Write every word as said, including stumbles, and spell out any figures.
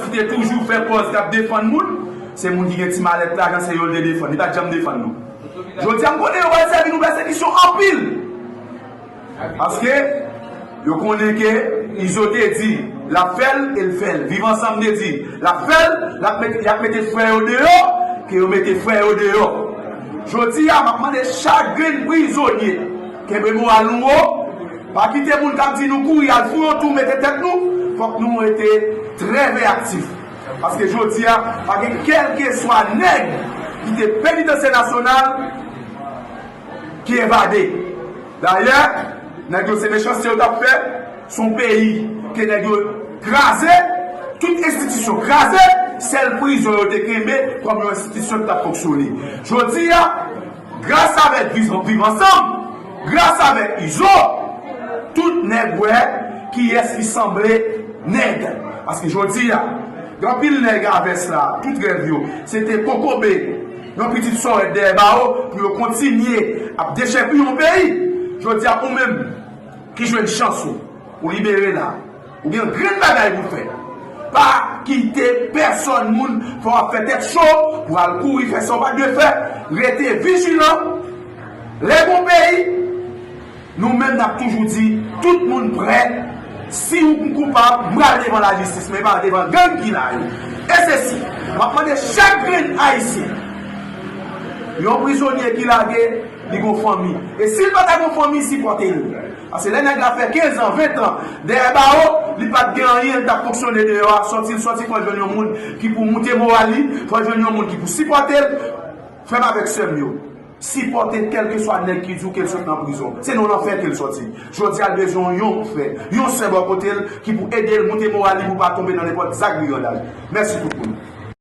ki te toujou fè pòz k ap defann moun, se moun ki gen ti malèt lajan, se yo l te defann. Li pa t janm defann nou. Jodi a, m konnen yo pral sèvi nou pèsekisyon anpil. Paske yo konnen ke Izo te di l ap fè l e l fè l. Viv Ansanm te di l ap fè l, l ap mete, y ap mete frè yo deyò, ke yo mete frè yo deyò. Jodi a, m ap mande chak grenn prizonye, kenbe moral nou wo, pa kite moun k ap di nou kouri al fou yon tou mete tèt nou, fòk nou rete trè veyaktif. Paske jodi a, pa gen kèlkeswa nèg ki te penitansye nasyonal ki evade. Dayè, nèg yo se mechanste yo t ap fè, se yon peyi ke nèg yo kraze, tout enstitisyon kraze, sèl prizon yo te kenbe kòm yon enstitisyon ki t ap fonksyone. Jodi a, gras avèk Viv, Viv Ansanm, gras avèk Izo, tout nèg wè kiyès ki sanble nèg. Paske jodi a, gen anpil nèg a vès la, tout rèv yo, se te kokobe yon pitit sòrèt dèyè bawo pou yo kontinye ap dechèpiye yon peyi. Jodi a, ou menm ki jwenn chans ou, ou libere la, ou gen grenn bagay pou fè. Pa kite pèsòn moun fè w ap fè tèt cho pou al kouri fè sa w pa dwe fè. Rete vijilan. Lè gon peyi, nou menm n ap toujou di, tout moun prè. Si ou koupab, m pral devan lajistis, men pa devan gang ki la yo. E se si, m ap mande chak grenn Ayisyen, yon prizonye ki lage, li gon fanmi. E si l pa ta gon fanmi, sipòte l. Paske lè nèg la fè kenz an, ven an dèyè bawo, li pa t gen anyen, li t ap fonksyone deyò a, sòti l sòti, fò l jwenn yon moun ki pou moute moral li, fò l jwenn yon moun ki pou sipòte l. Frè m avèk sè m yo, sipòte kèlkeswa nèg ki di w ke l sot nan prizon. Se nan lanfè ke l sòti. Jodi a, l bezwen yon frè, yon sè bò kote l ki pou ede l moute moral li pou pa tonbe nan nenpòt zak brigandaj. Mèsi tout moun.